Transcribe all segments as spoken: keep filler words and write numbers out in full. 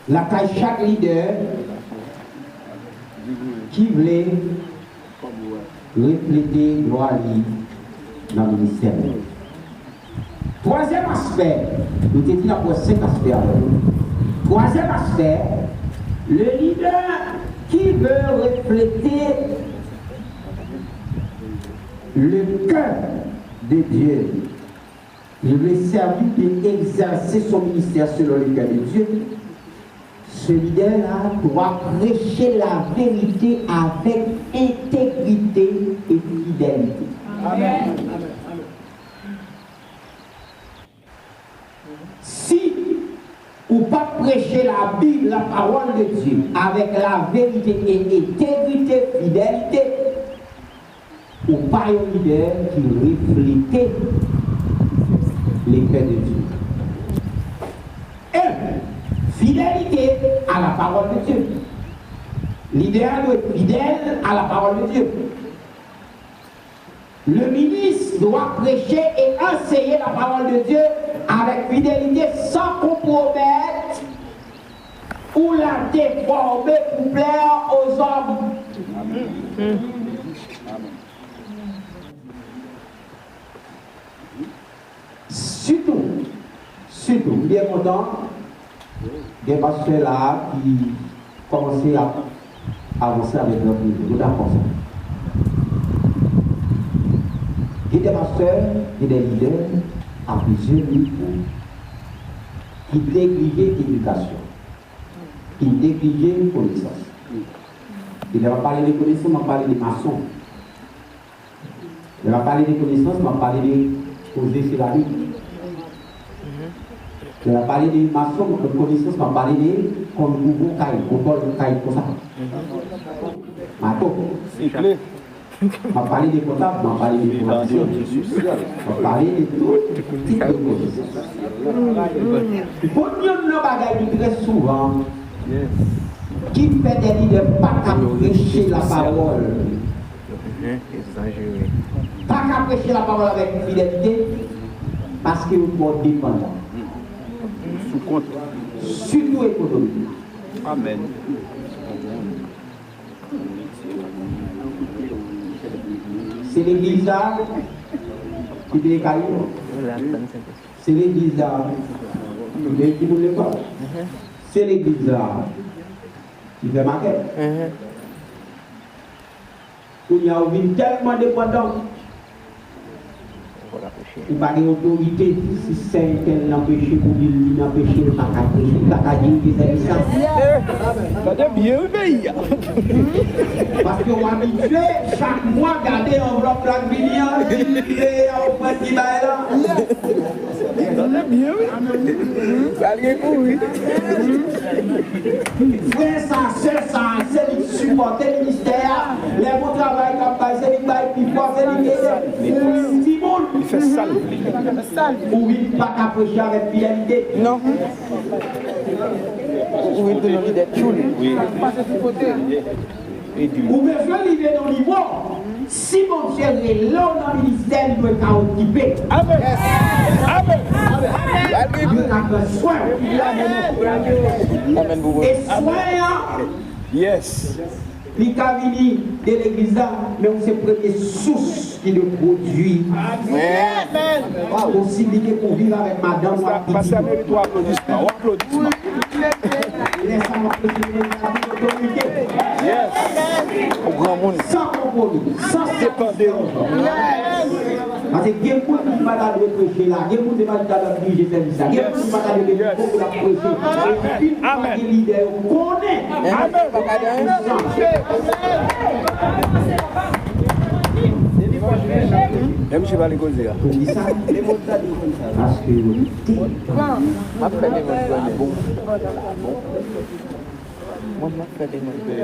lakay chak lidè ki vle reflete glwa li nan ministè li. Twazyèm aspè, nou te di n ap wè senk aspè avèk nou. Twazyèm aspè, le leader qui veut refléter le cœur de Dieu, il veut servir et exercer son ministère selon le cœur de Dieu. Ce leader-là doit prêcher la vérité avec intégrité et fidélité. Amen. Si ou pa preche la Bible, la parole de Dieu, avec la vérité et intégrité, fidélité, ou pa yon lidè ki reflete le cœur de Dieu. Un, fidélité à la parole de Dieu. Lidè a dwe fidèl a la parole de Dieu. Le ministre doit prêcher et enseigner la parole de Dieu avec fidélité, sans compromettre ou la déformer pour plaire aux hommes. Sitou, sitou, m byen kontan gen pastè la a ki kòmanse ap avanse avèk gran prive. Nou dakò sa. Gen de pastè, gen de lidè a plizyè nivo ki neglije edikasyon, ki neglije konesans. E lè m ap pale de konesans, m ap pale de mason. Lè m ap pale de konesans, m ap pale de koze seramik. Lè m ap pale de mason, de konesans, m ap pale de konn gouvo kay, konn kay konsa. Mato. M ap pale de kontab, m ap pale de enfòmatisyen. M ap pale de tout tip de konesans. Bon, youn nan bagay ki trè souvan ki fè de lidè pa ka preche lapawòl. Mhm, egzajere. Pa ka preche lapawòl avèk fidelite, paske yo twò depandan. Sou kont. Sitou ekonomikman. Amèn. Se legliz la ki te ekay yo. Se legliz la ki te ki moun lekòl. Se legliz la ki fè makèt. Kounye a, ou vin tèlman depandan, ou pa gen otorite. Si sè entèl nan peche, pou di l vin nan peche, l pa ka preche, l pa ka dirije sèvis la. Gade byen, wi, peyi a. Paske w abitye, chak mwa, gade anvlòp la k vini an, ki leve a, ofrann ki bay la. Gade byen, wi. Pral gen kouri. Frè sa, sè sa, se li k sipòte ministè a. Lè gon travay k ap bay, se li k bay pi fò, se li k ede. Ou timoun. Li fè sa l vle. Ou vin pa ka preche avèk fidelite. Non. Ou vin tounen lidè tchoul. Wi. Ou bezwen rive nan nivo, si Bondye rele w nan ministè, li dwe ka okipe. Amèn. Amèn. Li dwe ka pran swen w. Amèn pou mwen. E swen an, yes, li ka vini de legliz la, men ou se premye sous ki dwe pwodui. Amèn. Posiblite pou viv avèk madanm ou ak pitit ou. Pastè merite yon aplodisman, yon aplodisman. Lè sa w ap preche, preche avèk otorite. Yes. Pou granmoun. San konpwomi, san sèkisans. Paske gen moun ki pa ta dwe preche la, gen moun ki pa ta dwe dirije sèvis la, gen moun ki pa ta dwe gen mikwo pou l ap preche. Epi, gen lidè yo konnen. Amèn. Lè misye pale koze a. Poukisa? Paske yo te. M ap fè demande. Mwen, m ap fè demande.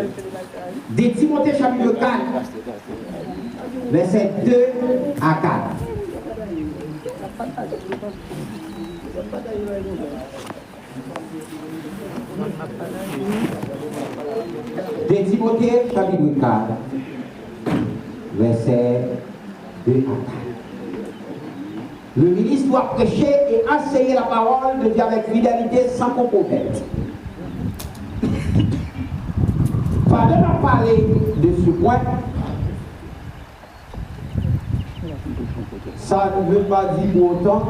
De Timote chapit kat, vèsè de a kat. De Timote, chapit kat, vèsè de a kat. Le ministre doit prêcher et enseigner la parole de Dieu avec fidélité, sans compromettre. N ap pale de ce point. Ça ne veut pas dire pour autant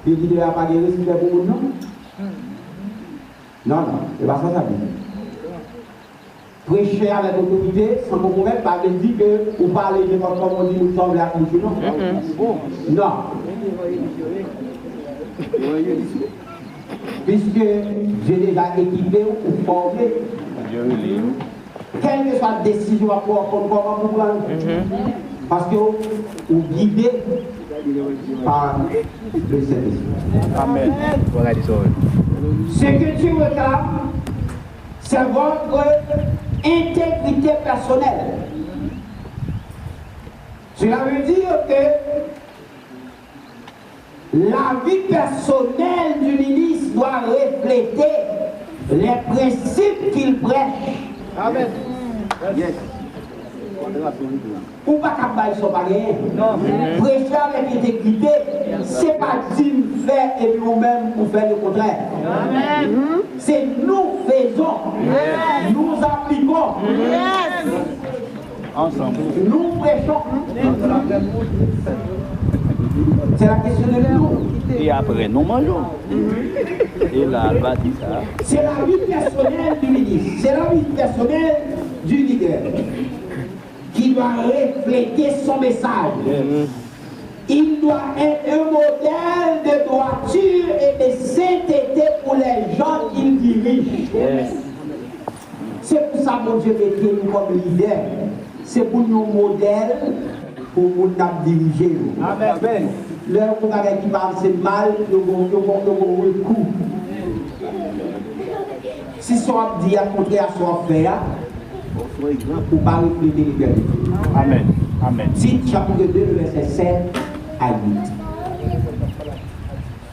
ke lidè a pa gen respè pou moun, non. Non, non, se pa sa sa vle di. Preche avèk otorite, san konpwomèt, pa vle di ke ou pale nenpòt kòman ou di moun sa w vle ak moun yo, non. Non. Puisque Dieu déjà équipé ou pou fòme. Kèlkeswa desizyon w ap pran, w ap konn kòman pou pran l. Paske ou, ou gide pa le Sentespri. Amèn. Ou gade sa, wi. Ce que Dieu réclame, c'est votre intégrité personnelle. Cela veut dire que la vie personnelle du ministre doit refléter les principes qu'il prêche. Amen. Yes. Ou pa ka bay sa w pa genyen. Preche avèk entegrite, se pa di m fè epi ou menm ou fè lekontrè. Se nous faisons, nous appliquons. Ansanm. Nous prêchons. C'est la question de nous. E apre nou manje. E la, al pa di sa. C'est la vie personnelle du ministre. C'est la vie personnelle du leader qui doit refléter son message. Il doit être un modèle de droiture et de sainteté pour les gens qu'il dirige. Se pou sa Bondye mete nou kòm lidè. Se pou n yon modèl pou moun n ap dirije yo. Amèn. Lè yon bagay ki pa mache mal, yo gon, yo gon, yo gon rekou. Si sa w ap di a kontrè a sa w ap fè a, ou pa reflete lidè Bondye. Amèn. Amèn. Tit, chapitre deux, le verset sept à huit.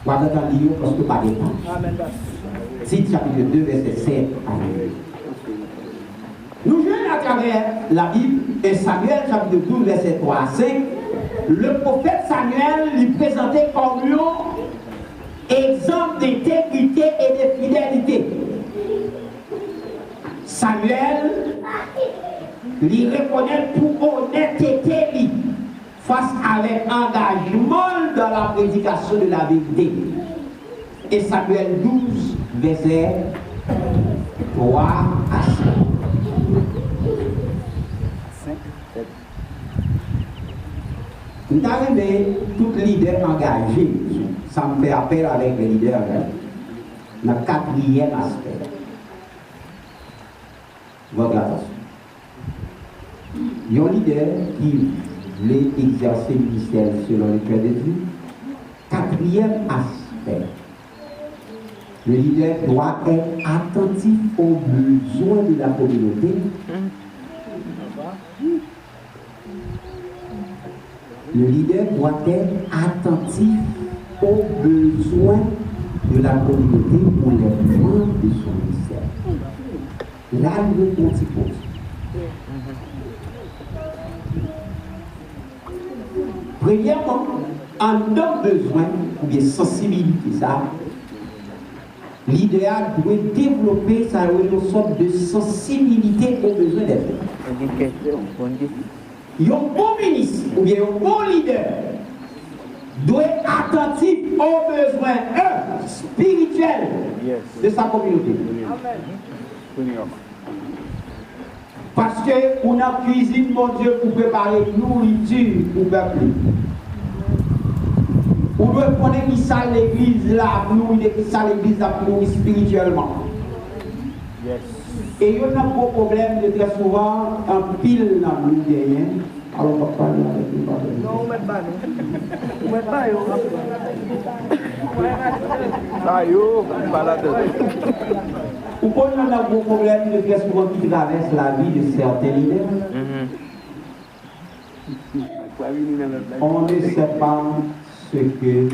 W a gentan li yo paske pa gen tan. Tit, chapitre deux, verset sept à huit. Nou jwenn atravè Labib, un Samuel, chapitre douze, verset trois à cinq, le prophète Samuel li prezante kòm yon egzanp d'intégrité et de fidélité. Samuel, li rekonèt pou onètete li fas avèk angajman l dans la prédication de la vérité. E Samuel douz, vèsè twa a senk. M ta renmen tout lidè angaje, sa m fè apèl avèk lidè nan katriyèm aspè. Votre attention. Yon lidè ki vle egzèse ministè l selon le cœur de Dieu, katriyèm aspè, le leader doit être attentif aux besoins de la communauté. Le leader doit être attentif aux besoins de la communauté ou les membres de son ministère. La, nou pran ti poz. Premyèman, anndan bezwen oubyen sansibilite sa a, lidè a dwe devlope sa yo rele yon sòt de sansibilite o bezwen dèzòt. Yon bon minis oubyen yon bon lidè dwe atantif o bezwen, un, espirityèl de sa kominote. Paske ou nan kwizin Bondye pou prepare nouriti pou pèp li. Ou dwe konnen kisa legliz la ap nouri, de kisa legliz la ap nouri espirityèlman. E youn nan gwo pwoblèm de trè souvan, anpil nan nou genyen, alò m ap pale avèk nou, pa vre? Non, ou mèt ba nou. Ou mèt ba yo. Sa yo, m pa ladan. Ou konn youn nan gwo pwoblèm de trè souvan ki travèse lavi de sèten lidè? On ne sait pas ce que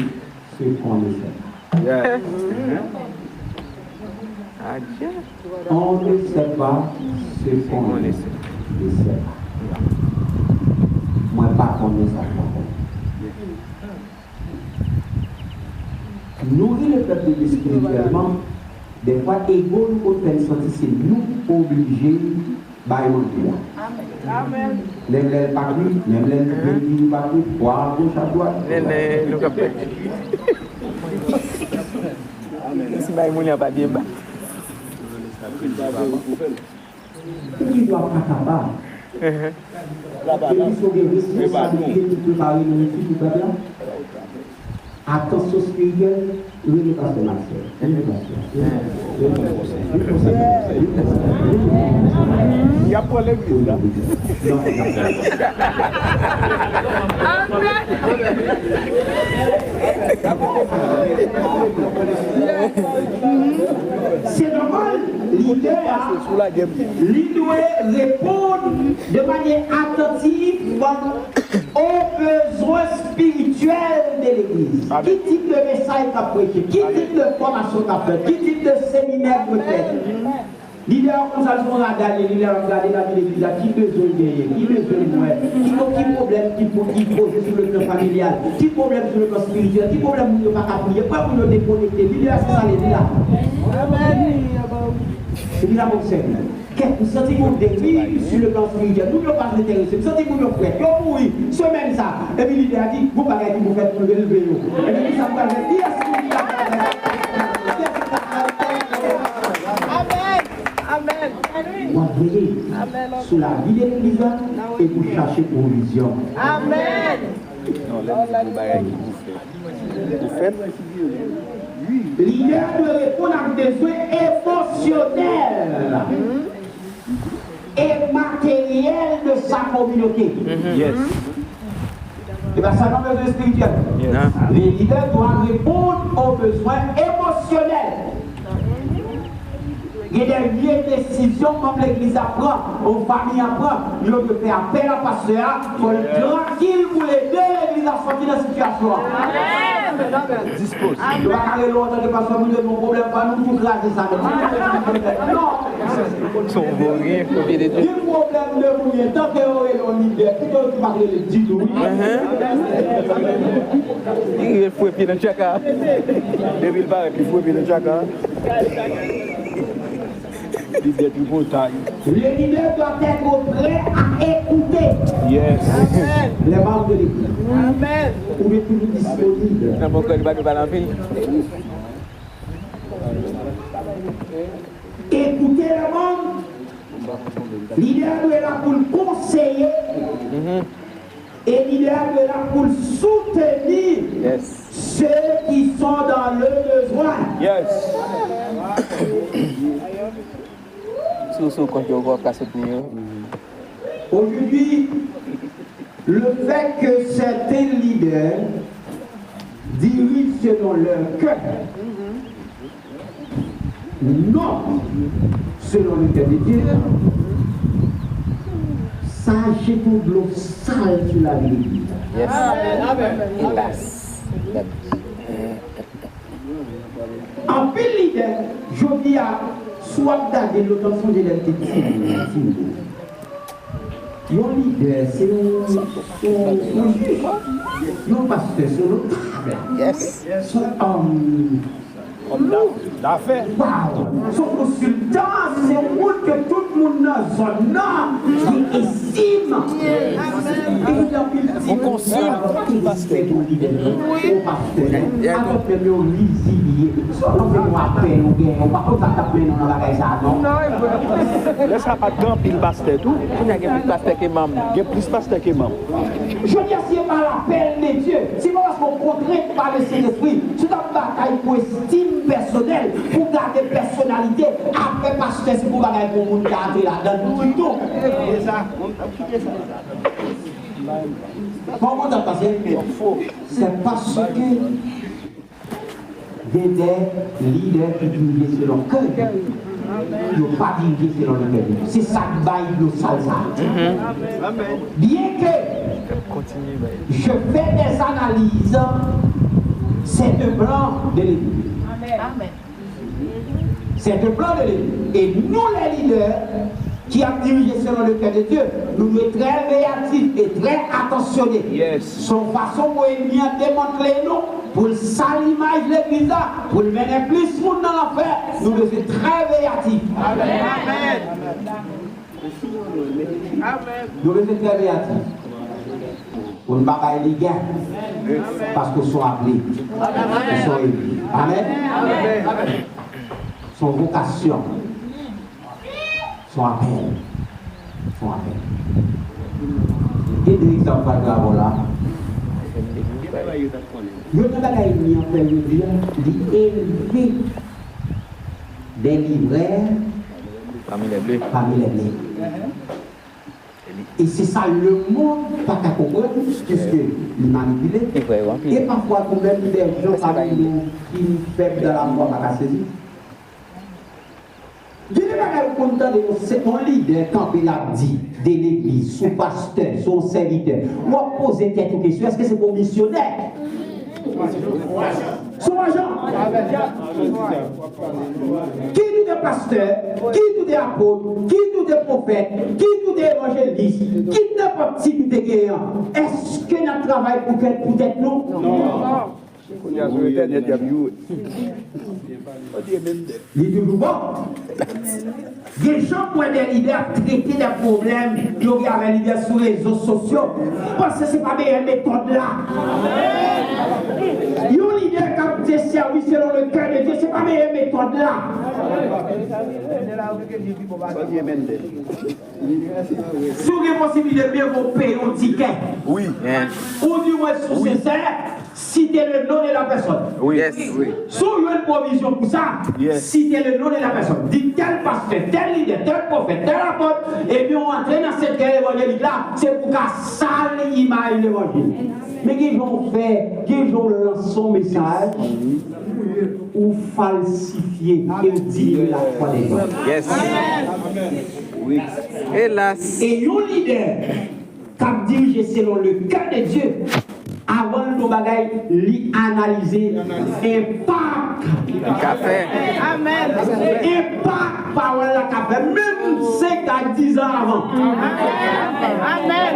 ce qu'on ne sait pas. On ne sait pas ce qu'on ne sait pas. Mwen pa konnen sa m pa konnen. Nouri lepèp de Dye espirityèlman, Dèfwa, ego nou konn fè n santi se nou k oblije bay manje a. Menm lè l pa kwi, menm lè l vin di li pa kwi, pwa a goch a dwat. Men, men, nou k ap pèdi. Si bay moun nan pa byen ba. Ou gen dwa pa kapab. Epi si w gen responsabilite pou prepare nouriti pou pèp la, atansyon espirityèl, rele pastè Marcel. Rele pastè. Rele pastè. Li konseye. Li konseye. Li konseye. Y ap pran legliz la. Non, non. Se nòmal, lidè a, li dwe reponn de manyè atantif o bezwen espirityèl de legliz. Ki tip de mesaj k ap preche? Ki tip de fòmasyon k ap fèt? Ki tip de seminè k dwe fèt? Lidè a konn sa l se yon rada l ye, li lè l ap gade lavi legliz la, ki bezwen l genyen, ki bezwen l wè, ki, ki pwoblèm ki pou, ki poze sou le plan familyal, ki pwoblèm sou le plan espirityèl, ki pwoblèm moun yo pa ka priye, pwen moun yo dekonekte, lidè a se sa l ye, li la. Epi l ap obsève. Kèk, m santi gon deriv sou le plan espirityèl, moun yo pa enterese, m santi moun yo frèt, yo mouri, semèn sa, epi lidè a di, gon bagay ki pou fèt pou releve yo. Epi kisa m pral fè? Kiyès ki ka fè? Kiyès ki ka fè? Amèn. Amèn. W ap veye sou lavi de legliz la e pou chache pwovizyon. Amèn. Non, lè m di gon bagay ki pou fèt, pou fèt. Lidè a dwe reponn ak bezwen emosyonèl e materyèl de sa kominote. Yes. E pa sèlman bezwen espirityèl. Yes. Le lidè dwa reponn o bezwen emosyonèl. Gen de vye desizyon manm legliz la pran, yon fanmi an pran, yo dwe fè apèl a pastè a, fò l trankil pou l ede legliz la sòti nan sitiyasyon an. Dispoze. Yo pa ka rele w antanke pastè pou di nou pwoblèm pa nou tou kraze sa nèt. Non. Se yon voryen, fò l ede. Gen pwoblèm de moun, antanke yo rele yon lidè, pito yo tou pa t rele ditou, wi. Li rive foure pye nan tchaka. Depi l parèt, li foure pye nan tchaka. Lidè tripotay. Le leader doit être prêt à écouter. Yes. Les membres de l'église. Amen. Ou dwe toujou disponib. Nan bon kè, li pa dwe pale anpil. Écouter les membres. Lidè a dwe la pou l konseye. E lidè a dwe la pou l soutni ceux qui sont dans le besoin. Yes. Si w sou kont yo, w ap ka soutni yo. Aujourd'hui, le fait que certains leaders dirigent selon leur cœur, non selon le cœur de Dieu, sa jete yon dlo sal sou lavi legliz la. Yes. Amen. Amen. Hélas. Anpil lidè, jodi a, si w ap gade l, ou t ap sonje lè l te timoun, timoun. Yon lidè, se yon, se yon, yon, yon pastè, se yon notab. Yes. Se yon, um, Òm dafè. Wow! Se yon konsiltan, se yon moun ke tout moun nan zòn nan gen estim. E gen anpil ti moun ki respè pou lidè yo, pou pastè yo. Alò ke yo rizilye. Si w ap fè yon apèl ou genyen, ou pa konn sa k ap mennen w nan bagay sa a, non. Lè sa a pa t gen anpil pastè tou. Kounye a gen plis pastè ke manm. Gen plis pastè ke manm. Jodi a, si e pa lapèl de Dye, si pa paske w kontrent pa le Sentespri, si w t ap batay pou estim pèsonèl, pou gade pèsonalite, apre pastè, se pou bagay pou moun ka antre ladan l tou. Fò w kontan pase. Se paske gen de lidè ki dirije selon kè yo. Yo pa dirije selon le kè de Dye. Se sa k bay dlo sal sa. Byenke je fais des analyses, c'est un plan de l'ennemi. Amen. C'est un plan de l'ennemi. E nou, lè lidè ki ap dirije selon le kè de Dye, nou dwe trè veyatif e trè atansyone. Yes. Se yon fason pou ènmi an demantle nou. Pou l sal imaj legliz la, pou l mennen plis moun nan lanfè, nou bezwen trè veyatif. Nou bezwen trè veyatif. Pou n pa bay li gen. Paske w se yon aple. Ou se yon eli. Amèn. Se yon vokasyon. Se yon apèl. Se yon apèl. Gen de egzanp m pral bay avè w la. Youn nan bagay li an fè jodi a, li elve des livreurs parmi les bleus. Parmi les bleus. E se sa lemonn pa ka konprann, piske li manipile. E pafwa tou menm dè jan pami nou ki fèb dan lafwa pa ka sezi. Gen de bagay ou konn tande yon se- yon lidè kanpe l ap di de legliz, sou pastè, sou yon sèvitè. W ap poze tèt ou kesyon, èske se pou yon misyonè? Sou ajan. Kit ou te pastè, kit ou te apot, kit ou te pwofèt, kit ou te evanjelis, kit nenpòt tit ou te genyen an, èske n ap travay pou tèt, pou tèt nou? Non. Kounye a sou entènèt y ap joure. Li toujou bon. Gen jan pou wè de lidè ap trete de pwoblèm yo gen avè lidè sou rezo sosyo. Paske se pa meyè metòd la. Yon lidè k ap desèvi selon le cœur de Dieu, se pa meyè metòd la. Si w gen posiblite, men w peye yon tikè. Ou di mwen si w sensè, site le non de la pèsòn. Si w jwenn pwovizyon pou sa, site le non de la pèsòn. Di tèl pastè, tèl lidè, tèl pwofèt, tèl apot, epi w antre nan sektè evanjelik la, se pou w ka sal imaj levanjil. Men gen jan w fè, gen jan w lanse yon mesaj, ou falsifye, e w diminye lafwa dè jan. Elas. E yon lidè k ap dirije selon le cœur de Dieu, avan l di yon bagay, li analize enpak. Li ka fè. Amèn. Enpak pawòl la ka fè, menm senk a diz an avan. Amèn.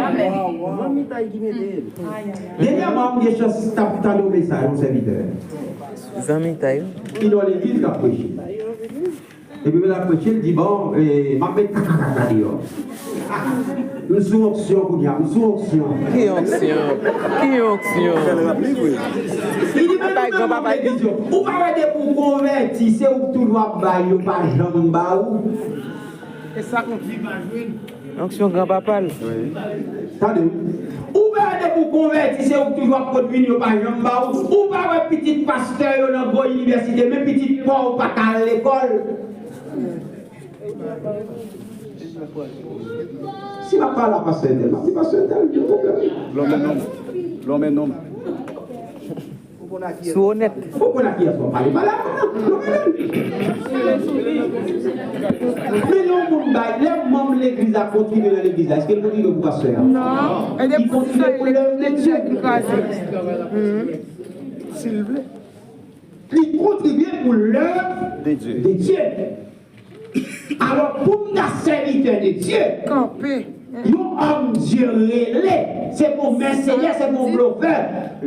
Dènyèman, m gen chans t ap tande yon mesaj yon sèvitè. Zanmitay. Ki nan legliz k ap preche. Epi men l ap preche, l di, "Bon, eh, m ap met kakakaka deyò. M sou onksyon kounye a, m sou onksyon." Ki onksyon? Ki onksyon? Li di, "Men nou menm manm legliz yo, ou pa wè depi w konvèti, se ou k toujou ap bay, yo pa janm ba ou." E sa konn. Onksyon granpapa l. Tande, wi. Ou pa wè depi w konvèti, se ou k toujou ap pot vin, yo pa janm ba ou. Ou pa wè pitit pastè yo nan gwo inivèsite, men pitit pa w pa ka al lekòl. Si m ap pale a pastè entèl, m ap di pastè entèl, gen pwoblèm. Lòm e nonm. Lòm e nonm. Si w onèt. Ou konn a kiyès w ap pale, pale a. Men lè yon moun bay, lè manm legliz la kontribye nan legliz la, èske l kontribye pou pastè a? Non. Li kontribye pou lèv de Dye. Silvouplè. Li kontribye pou lèv de Dye. Alò, pou m ta sèvitè de Dye, kanpe, yon òm Dye rele, se pou mèsenè, se pou blofè,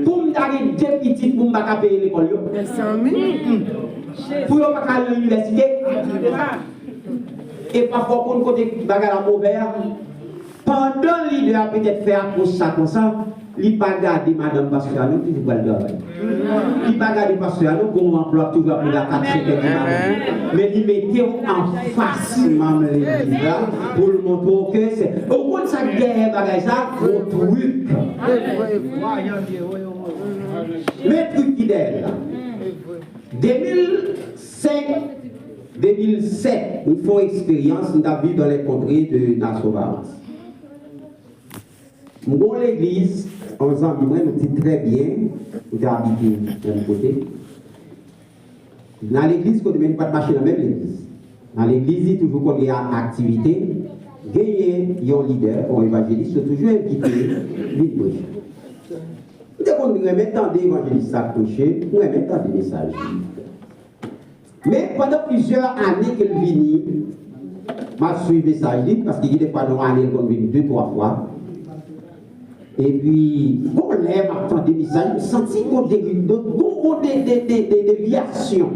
pou m ta gen de pitit pou m pa ka peye lekòl yo. Mezanmi. Pou yo pa ka al nan inivèsite. E pafwa w konn kote bagay la movè a. Pandan lidè a petèt fè apwòch sa konsa, li pa gade madanm pastè a non, toujou pral travay. Li pa gade pastè a non, gon anplwa toujou ap rive a kat, senk è di maten. Men li mete w anfas manm legliz la pou l montre w ke se. Ou konn sa k dèyè bagay sa? Yon trik. Men trik ki dèyè l la. De mil senk, de mil sèt, nou fè yon eksperyans, nou t ap viv dans les contrées de Nassau Barons. M gon legliz, yon zanmi mwen, nou di trè byen, nou te abite menm kote. Nan legliz kote, men nou pa t mache nan menm legliz. Nan legliz, li toujou konn gen aktivite, genyen yon lidè, yon evanjelis, yo toujou envite l vin preche. M te konn renmen tande evanjelis sa ap preche, m renmen tande mesaj li. Men, pandan plizyè ane ke l vini, m ap swiv mesaj li, paske gen de fwa nan yon ane, l konn vini de, twa fwa. Epi, gon lè m ap tande mesaj, m santi gon deri-, gon, gon de, de, de, de, devyasyon.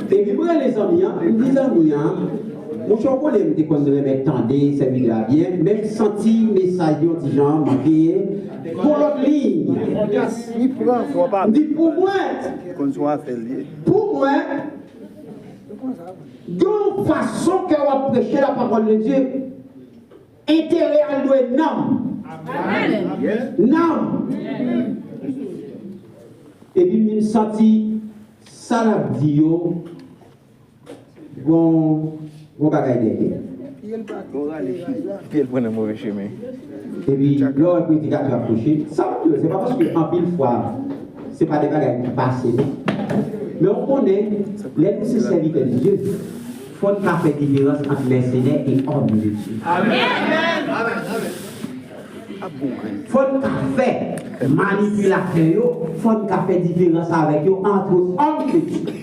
Epi m rele zanmi an, m di zanmi an, monchè, w konnen m te konn renmen tande sèvitè a byen, men m santi mesaj yon ti jan manke gon lòt liy. M di pou mwen, pou mwen, gen yon fason ke w ap preche la pawòl de Dye. Enterè a l dwe nanm. Nanm. Epi m santi sa l ap di yo, gon, gon bagay dèyè. Pye l pran nan move chemen. Epi lè w wè predikatè ap preche, sa m di yo, se pa paske anpil fwa se pa de bagay ki pase, non. Men w konnen, lè nou se sèvitè de Dye, fò n ka fè diferans ant mèsenè e òm de Dye. Fò n ka fè manipilatè yo, fò n ka fè diferans avèk yo, ant òm de Dye.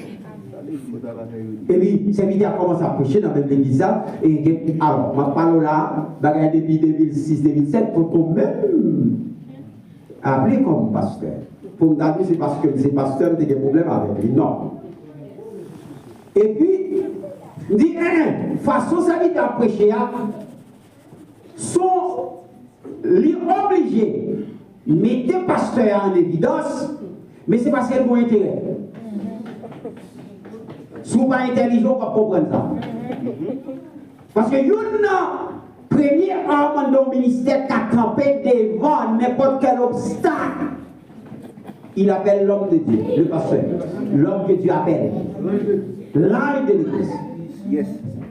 Epi, sèvitè a kòmanse ap preche nan menm legliz la, e gen, alò, m ap pale w la, bagay depi de mil sis, de mil sèt, poko menm aple kòm pastè. Pou m ta di se paske m se pastè, m te gen pwoblèm avèk li. Non. Epi, m di, en, en, fason sèvitè ap preche a, son, li oblije mete pastè a an evidans, men se paske l gen enterè. Si w pa entèlijan, w p ap konprann sa. Paske youn nan premye arm anndan yon ministè ka kanpe devan nenpòt kèl obstak, il appelle l'homme de Dieu, le pasteur. L'homme que Dieu appelle. L'âme de l'église.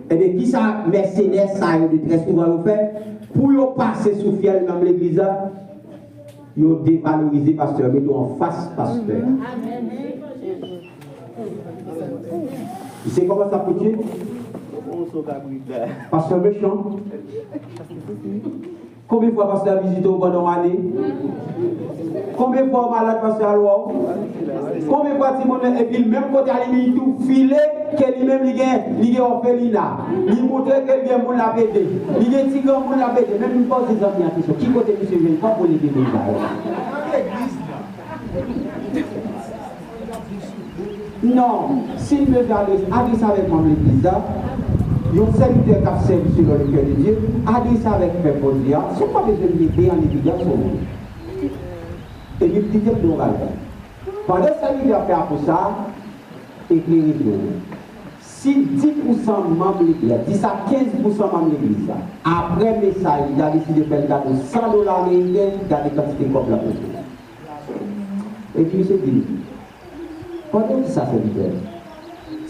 Ebyen, kisa mèsenè sa yo de trè souvan yo fè? Pou yo pase sou fyèl nan legliz la, yo devalorize pastè, mete w anfas pastè. Misye kòmanse ap preche. Pastè mechan. Konbyen fwa pastè a vizite w pandan yon ane? Konbyen fwa w malad pastè a al wè w? Konbyen fwa timoun nan, epi menm kote a li menm tou file ke li menm li gen, li gen òfelina. Li montre ke l gen moun l ap ede. Li gen ti granmoun l ap ede. Men m poze zanmi an kesyon, ki kote misye jwenn kòb pou l ede moun sa yo? Non, si l bezwen adrese, adrese avèk manm legliz la. Yon sèvitè k ap sèvi selon le kè de Dye, adrese avèk pèp Bondye a. Si w pa bezwen mete an evidans yon moun. Epi m di ke m di yon bagay. Pandan sèvitè ap fè apwòch sa a, eklere je w. Si dis pousan manm legliz la, dis a kenz pousan manm legliz la, apre mesaj, li ta deside fè l kado san dola ameriken, gade kantite kòb l ap mete. Epi misye di m, pandan w di sa, sèvitè,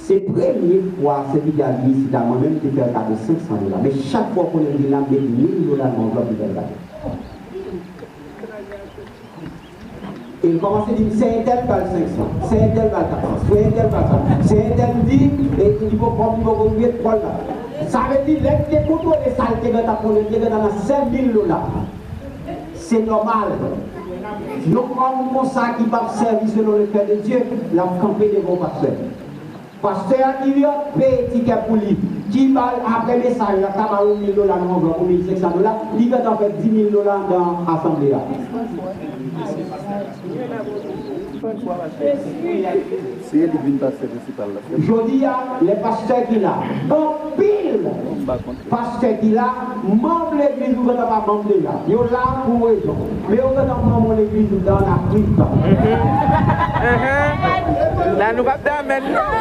se premye fwa sèvitè a vin isit la, mwen menm m te fè l kado senk san dola. Men chak fwa w konnen l vin la, m met mil dola nan anvlòp, m fè l kado. E l kòmanse di m, se entèl ba l senk san, se entèl ba l kat san, se entèl ba l sa, se entèl di, e li poko, li poko rive twò la. Sa vle di, lè m te kontwole sa l te gentan konnen, l te gentan nan senk mil dola. Se nòmal. Yon òm konsa ki p ap sèvi selon le kè de Dye, l ap kanpe devan yon pastè. Pastè a ki li ap peye tikè pou li, ki ba l apre mesaj la, ka ba l yon mil dola nan anvlòp, yon mil senk san dola, li gentan fè dis mil dola anndan asanble a. Se li k vin pastè prensipal la. Jodi a, lè pastè ki la, anpil pastè ki la, manm legliz ou gentan pa manm deja. Yo la pou rezon. Men yo gentan manm yon legliz ou dan Afrik. La nou p ap di amèn non.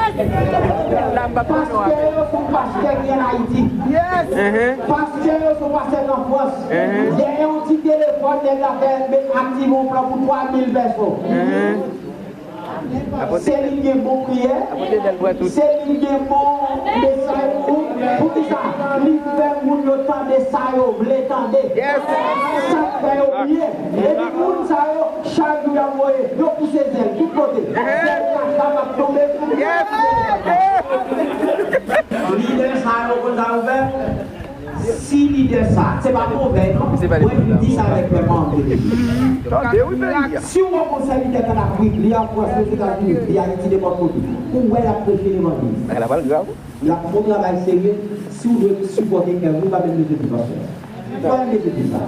La m p ap di non. Pastè yo se pastè ki ann Ayiti. Pastè yo se pastè ki an Frans. Dèyè yon ti telefòn, nèg la fè aktive yon plan pou twa mil pèsòn. Se li gen bon priyè, se li gen bon mesaj. Pou, poukisa? Li fè moun yo tande sa yo vle tande. Sa k fè yo bliye. Epi moun sa yo, chak jou y ap voye, yo pouse zèl tout kote. Zèl kaka p ap tonbe. Lidè sa yo konn sa yo fè. Si lidè sa, se pa movè non. Mwen di sa avèk pèp an. Si w wè yon sèvitè tann Afrik, li an Frans, Ozetazini, li Ayiti, nenpòt kote, ou wè l ap preche levanjil, l ap fè yon travay serye, si w dwe sipòte kè w, ou pa menm bezwen di pastè. Fò l mete tout sa.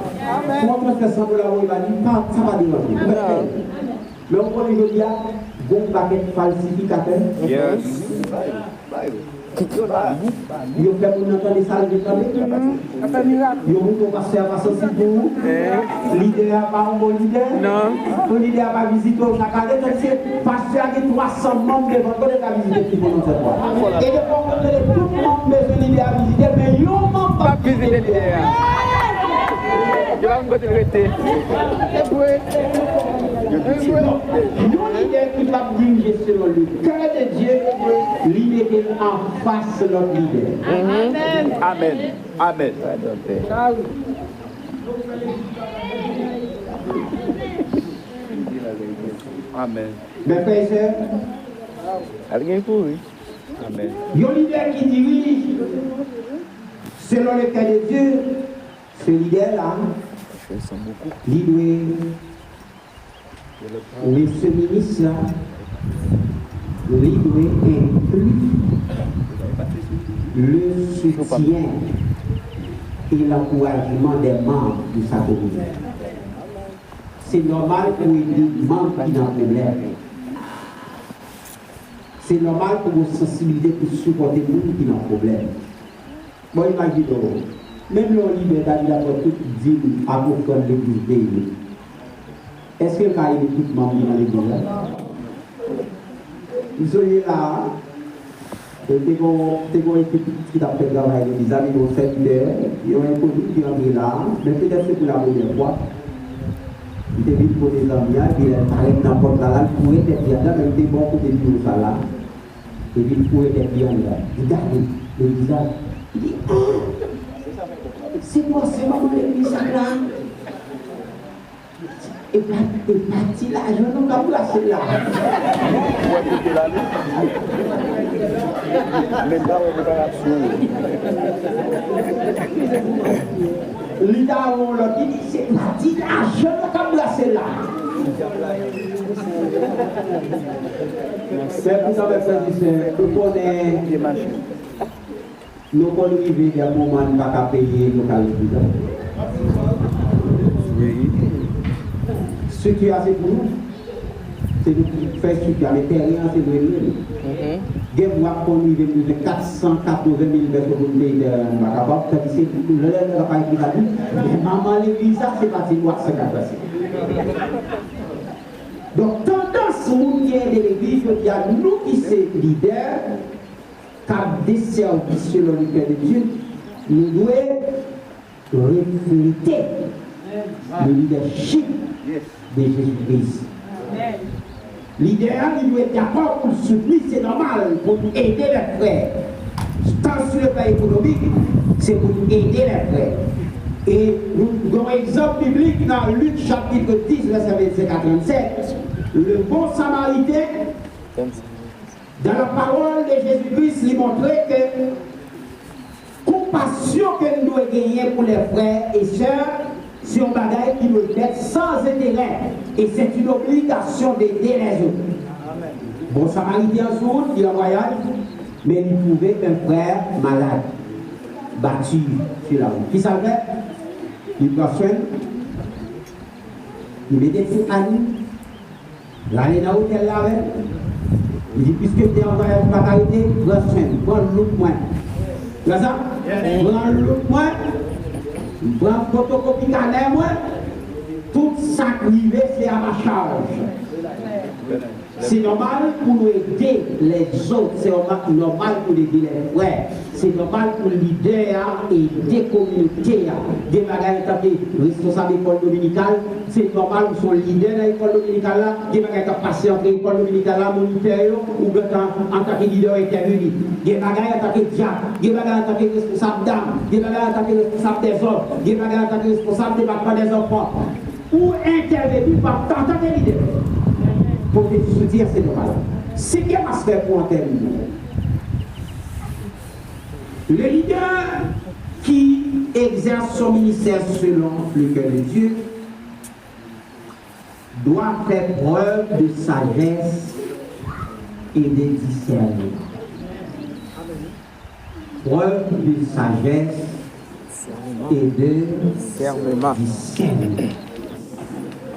Si w ap fè san dola, voye ba li, pa, sa pa deranje. Ou mèt fè l. Men ou konnen jodi a, gon pakèt falsifikatè. Yes. Yo fè moun nan tande sa l vle tande. Yo montre w pastè a pa sansib pou ou. Lidè a pa yon bon lidè. Pou lidè a pa vizite w chak ane, tandiske pastè a gen twa san manm devan l, kote l ka vizite ti moun nan fè kwa. E defwa w konn tande tout manm bezwen lidè a vizite, men yon manm p ap vizite lidè a. Yo pa konn kote l rete. Yon lidè ki p ap dirije selon le kè de Dye, li mete l anfas lòt lidè. Amèn. Amèn. Amèn. Amèn. Mes frères et sœurs, al gen kouri. Amèn. Yon lidè ki dirije selon le kè de Dye, se lidè la, li dwe, mesye minis la, li dwe enkli le soutyen e lankourajman dè manm de sa kominote. Se nòmal pou ede manm ki nan pwoblèm. Se nòmal pou gon sansibilite pou sipòte moun ki nan pwoblèm. Bon, imajine w, menm lè yon lidè ta di l ap pran tout dim ak ofrann legliz peye, èske l ka ede tout manm ki nan legliz la? M sonje la a, e te gon, te gon ekip ki t ap fè travay legliz la, men yon sèvitè, yon enkoni ki rantre la a, men petèt se pou la premyè fwa. M te vin kote zanmi an, epi lè l parèt nan pòt la, la, l foure tèt li anndan, men m te bò kote biwo sa la. Epi l foure tèt li anndan. Li gade legliz la. Li di, "Ah! Se pòsè manman legliz sa la." E pa, e pa ti lajan nou k ap brase la. Ou wè kote l ale? Men l pa wè preparasyon yo. Li ta wè yon lòt, li di, "Se pa ti lajan nou k ap brase la." Men poutan, mè frè di sè, ou konnen, nou konn rive gen moman n pa ka peye lokal legliz la. Wi. Estrikti a se pou nou. Se nou ki fè estrikti a, men tèren an se nou menm menm. Gen mwa k konn rive m bezwen kat san katreven mil pèso pou m peye tèren an, m pa kapab, tandiske lè lè lè pa ekri sa tou, men manman legliz la se pati lwa san katreven. Donk, tandans moun ki ede legliz, jodi a, nou ki se lidè, k ap desèvi selon le kè de Dye, nou dwe reflete le leadership de Jezi Kris. Lidè a, li dwe dakò pou l soutni, se nòmal pou l ede lè frè. Tan sou le plan ekonomik, se pou l ede lè frè. E nou gen yon egzanp biblik nan Lik chapit dis, vèsè vennsenk a trannsèt. Le bon Samaritain, dans la parole de Jésus-Christ, li montre ke konpasyon ke n dwe genyen pou lè frè e sè, se yon bagay ki dwe fèt san enterè, et c'est une obligation d'aider les autres. Bon Samariten an sou wout, li an vwayaj, men li twouve un frère malade, battu sur la route. Kisa l fè? Li pran swen l, li mete sou ann, l ale nan otèl la avè l. Li di, "Piske m te an vwayaj, m pa ka rete, pran swen m, pran louk mwen." Pran sa? Pran louk mwen, pran fotokopi kanè mwen, tout sa k rive, se a ma chaj. Se nòmal pou nou ede lèzòt, se nòma-, nòmal pou n ede lè frè. Se nòmal pou lidè a ede kominote a. Gen bagay antanke responsab ekòl dominikal, se nòmal ou se yon lidè nan ekòl dominikal la, gen bagay k ap pase antre ekòl dominikal la, monitè yo, ou gentan antanke lidè w entèveni. Gen bagay antanke dyak, gen bagay antanke responsab dam, gen bagay antanke responsab dèzòd, gen bagay antanke responsab depatman dèzanfan. Ou entèveni pa, antanke lidè. Pote soutyen, se nòmal. Senkyèm aspè pou antèn nou. Le leader qui exerce son ministère selon le cœur de Dieu doit faire preuve de sagesse et de discernement. Preuve de sagesse et de discernement.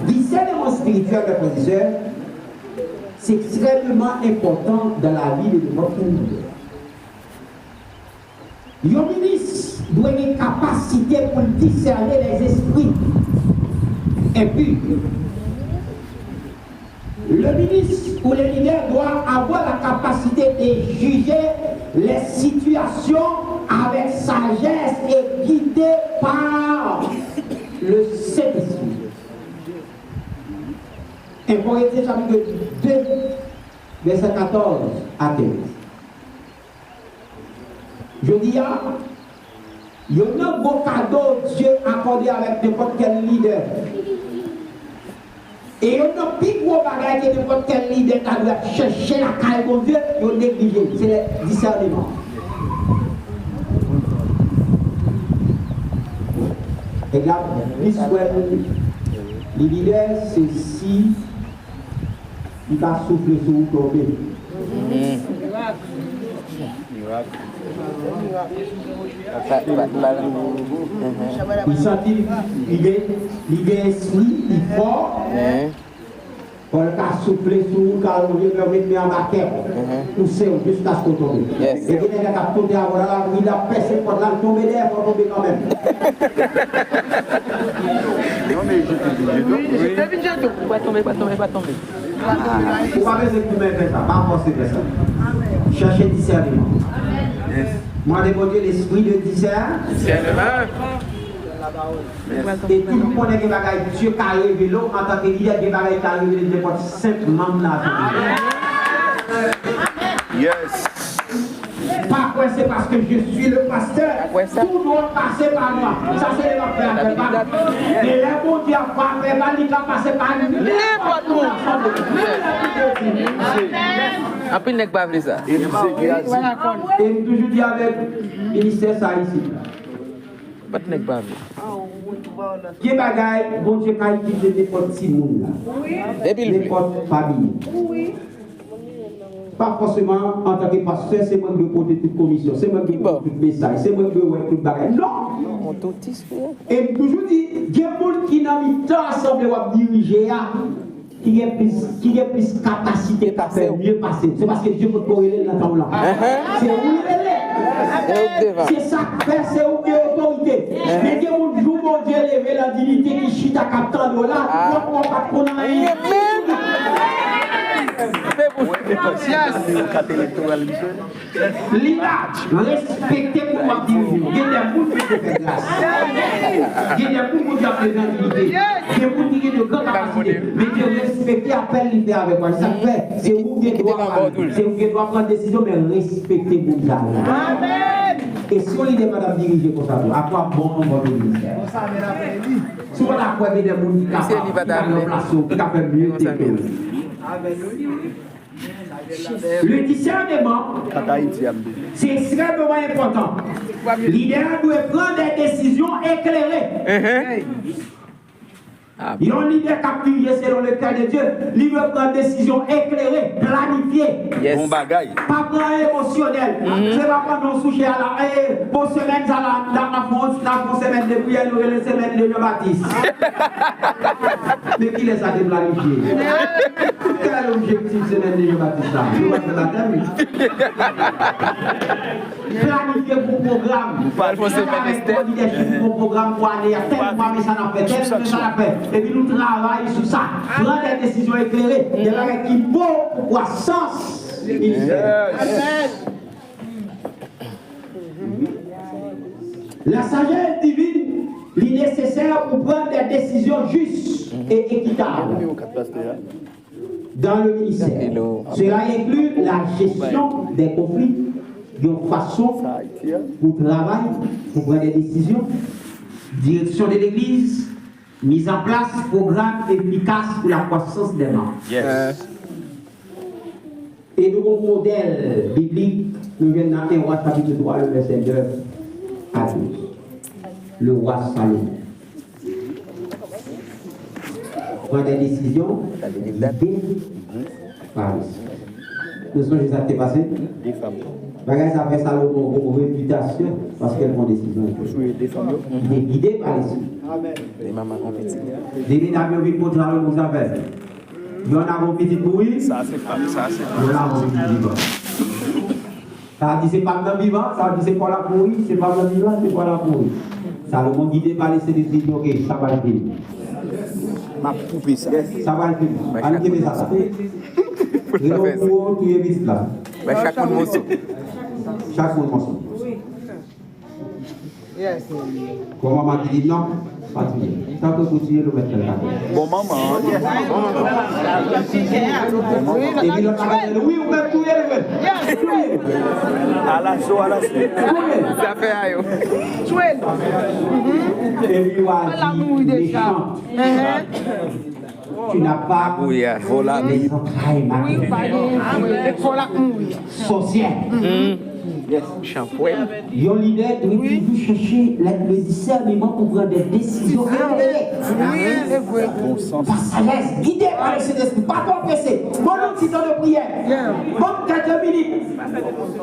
Discernement spirituel, mes frères et sœurs, c'est extrêmement important dans la vie de n'importe quel leader. Yon minis dwe gen kapasite pou l disène les esprits impurs. Le ministre ou le leader doit avoir la capacité de juger les situations avec sagesse et guidé par le Saint-Esprit. Un Corinthiens chapitre deux, versets quatorze à quinze. Jodi a, youn nan gwo kado Dye akòde avèk nenpòt kèl lidè. E youn nan pi gwo bagay ke nenpòt kèl lidè ta dwe ap chèche lakay Bondye, yo neglije l, se disèneman. Nèg la plis wè li lidè, se si li ka soufle sou ou tonbe. Li santi li gen, li gen espri, li fò. Fò l ka soufle sou ou, ka lonje men w, met men anba kè w, pouse w jiskaske w tonbe. E gen nèg la k ap tonbe avè w la, li ap pèse pòt la, l tonbe dèyè, fò w tonbe kanmenm. Non, men jete tou, jete tou. Jete tou. Pa tonbe, pa tonbe, pa tonbe. Ou pa bezwen goumen fè sa, pa fòse fè sa. Chèche disèneman. Mande Bondye lespri de disè- Disèneman. E toujou konnen gen bagay Dye ka revele w antanke lidè, gen bagay li ka revele nenpòt senp manm nan asanble. Yes. Pa kwè se paske je suis le pasteur, tout dwa pase pa mwa. Sa se lè m ap fè afè pa m. Men lè Bondye ap fè afè pa l, li ka pase pa nenpòt moun. Anpil nèg pa vle sa. E m toujou di avèk ministè sa isit la. Nenpòt nèg pa vle. Gen bagay Bondye ka itilize nenpòt timoun la, nenpòt fanmi. Pa fòseman antanke pastè, se mwen ki dwe pote tout komisyon, se mwen ki dwe pote tout mesaj, se mwen ki dwe wè tout bagay. Non! E m toujou di, gen moun ki nan mitan asanble w ap dirije a, ki gen plis, ki gen plis kapasite, ka fè mye pase w. Se paske Dye potko rele l nan tan w lan. Se ou l rele. Se sa k fè se ou ki gen otorite. Men gen moun, jou Bondye leve l an diyite, ki chita k ap tande w la, lòt mwa w pa t konn anyen. Li la, respekte moun w ap dirije yo. Gen de moun ki te fè gras. Gen de moun Bondye ap leve an diyite. Gen moun ki gen de gran kapasite. Men Dye respekte apèl li fè avèk ou. Sa k fè, se ou gen dwa pale. Se ou gen dwa pran desizyon, men respekte moun sa yo. E si yon lidè pa t ap dirije konsa tou, a kwa bon votre ministère? Si w pa ta kwè gen de moun ki kapab, ki ka ranplase w, ki ka fè mye ke w. Le discernement, c'est extrêmement important. Lidè a dwe pran de desizyon eklere. Yon lidè k ap dirije selon le cœur de Dieu, li dwe pran desizyon eklere, planifye. Bon bagay. Pa pran emosyonèl. Se pa pandan w sou chè a la, e, bon, semèn sa la, n ap fè yon, n ap fè yon semèn de priyè, nou rele semèn de Jan Batis. Men kilè sa te planifye? Kèl objektif semèn de Jan Batis la? Nou pa fè batèm? Planifye pou pwogram. Nou pa fòse avèk bon lidèchip pou pwogram pou ane a. Tèl mwa, men sa n ap fè, tèl men sa n ap fè. Epi nou travay sou sa. Pran de desizyon eklere. De bagay ki bon pou kwasans ministè. La sagesse divine, li nesesè pou pran de desizyon jis e ekitab. Dans le ministère. Cela inclut la gestion des conflits, yon fason pou travay, pou pran de desizyon, direksyon de legliz, miz an plas pwogram efikas pou la kwasans dè manm. E nou gon modèl biblik, nou jwenn nan en Wa chapit twa, le vèsè nèf a douz. Le wa Salomon. Pran de desizyon gide pa lespri. Ou sonje sa k te pase? De fanm. Bagay sa fè Salomon gen yon repitasyon paske l pran desizyon. Li te gide pa Lespri. Amèn. De manman, yon pitit. De medam yo vin kontre Salomon, sa fè. Yonn avè yon pitit mouri. Sa se pa, sa se pa. Yonn avè yon pitit vivan. Sa di se pa m nan vivan, sa di se pa w l ap mouri, se pa m nan vivan, se pa w l ap mouri. Salomon gide pa Lespri, li di, "Ok, sa pral fini." M ap koupe sa. Sa pral fini. Ann kenbe sa. Rele w pou w touye pitit la. Bay chak moun moso. Chak moun moso. Yes. Kòman manman ki di non? Pa touye. Tankou pou touye, nou mèt fè l kado. Bon manman, wi. Bon manman. Epi lòt la di, wi, ou mèt touye, nou mèt touye. Alaso, alaso. Touye. Zafè a yo. Epi w a di mechan. Tu n'as pas les entrailles maternelles. Fò l ap mouri. Sòsyè. Yon lidè dwe toujou chèche le, le disèneman pou pran de desizyon eklere. Bon sans. Pa sajès, gide pa le Sentespri. Pa twò prese. Ban nou ti tan de priyè. Ban m kèk minit.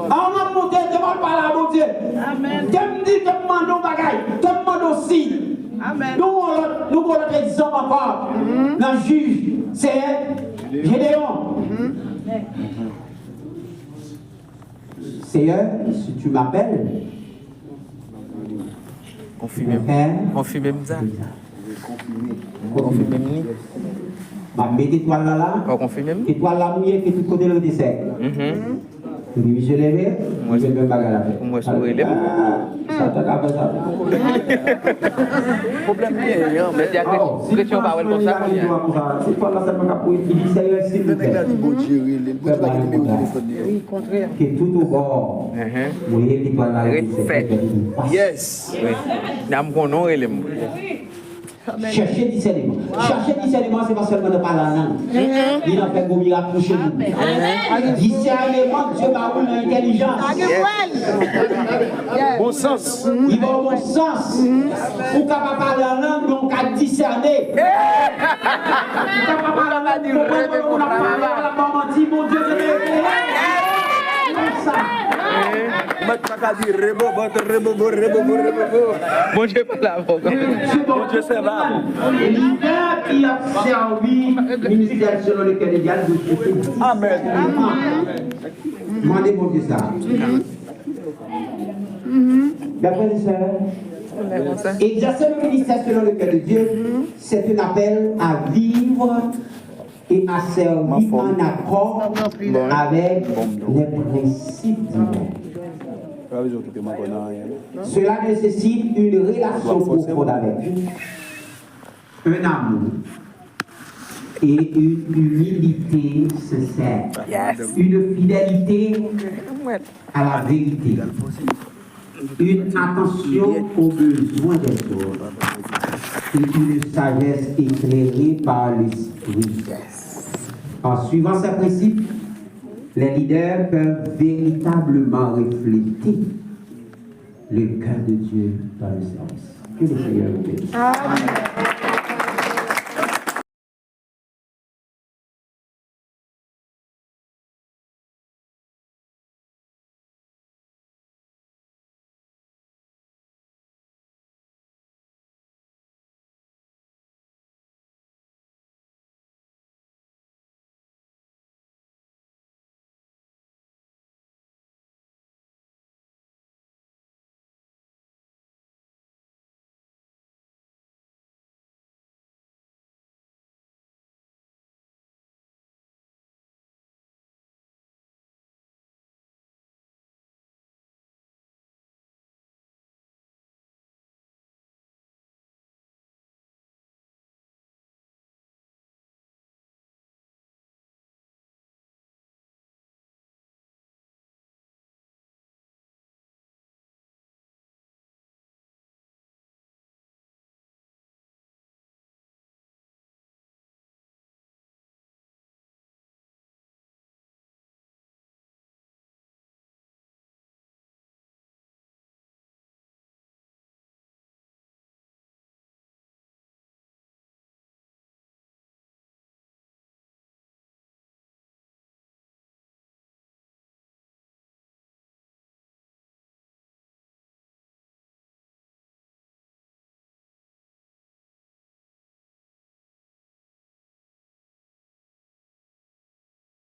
Anvan m monte devan pale a Bondye. Ke m di, ke m mande yon bagay, ke m mande yon siy. Nou gon lòt, nou gon lòt egzanp ankò nan jij, Seyè Jedeyon. Seyè, si tu m'appelles, konfime m. Konfime m sa. Konfime m li. M ap met etwal la la. Ou konfime m? Etwal la mouye, ke tout kote l rete sèk. Epi misye leve, misye menm bagay la fè. Ou mwen sou rele m. Sa ta ka fè sa. Pwoblèm li ye, men si a kretyen pa wè l konsa kounye a. Se etwal la sèlman k ap mouye, li di, Seyè, silvouplè. Fè m yon kontra. Ke tout obò mouye, etwal la rete sèk. Yes. Wi. Nan m konnen w rele m. Chèche disèneman. Chèche disèneman, se pa sèlman nan pale an lang. Li nan fè gwo mirak touche moun. Disèneman, Dye ba ou l nan entèlijans. Bon sans. Li ba w bon sans. Ou kapab pale an lang, men ou ka disène. Ou kapab pale an lang, ou konprann moun ap pale, l ap ba w manti, Bondye te revele. Konsa. Ou mèt pa ka di rebobot, rebobo, rebobo, rebobo. Bondye pale avè w. Bondye sèvi avè w. Lidè ki ap sèvi ministè selon le kè de Dye a dwe chèche disèneman. Amèn. Mande Bondye sa. Mes frères et sœurs, exercer le ministère selon le cœur de Dieu, c'est un appel à vivre et à servir en accord avec les principes divins. Cela nécessite une relation profonde avec Dieu, un amour et une humilité sincère, une fidélité à la vérité, une attention aux besoins des autres et une sagesse éclairée par l'Esprit. En suivant ces principes, les leaders peuvent véritablement refléter le cœur de Dieu dans le service. Que le Seigneur vous bénisse. Amen.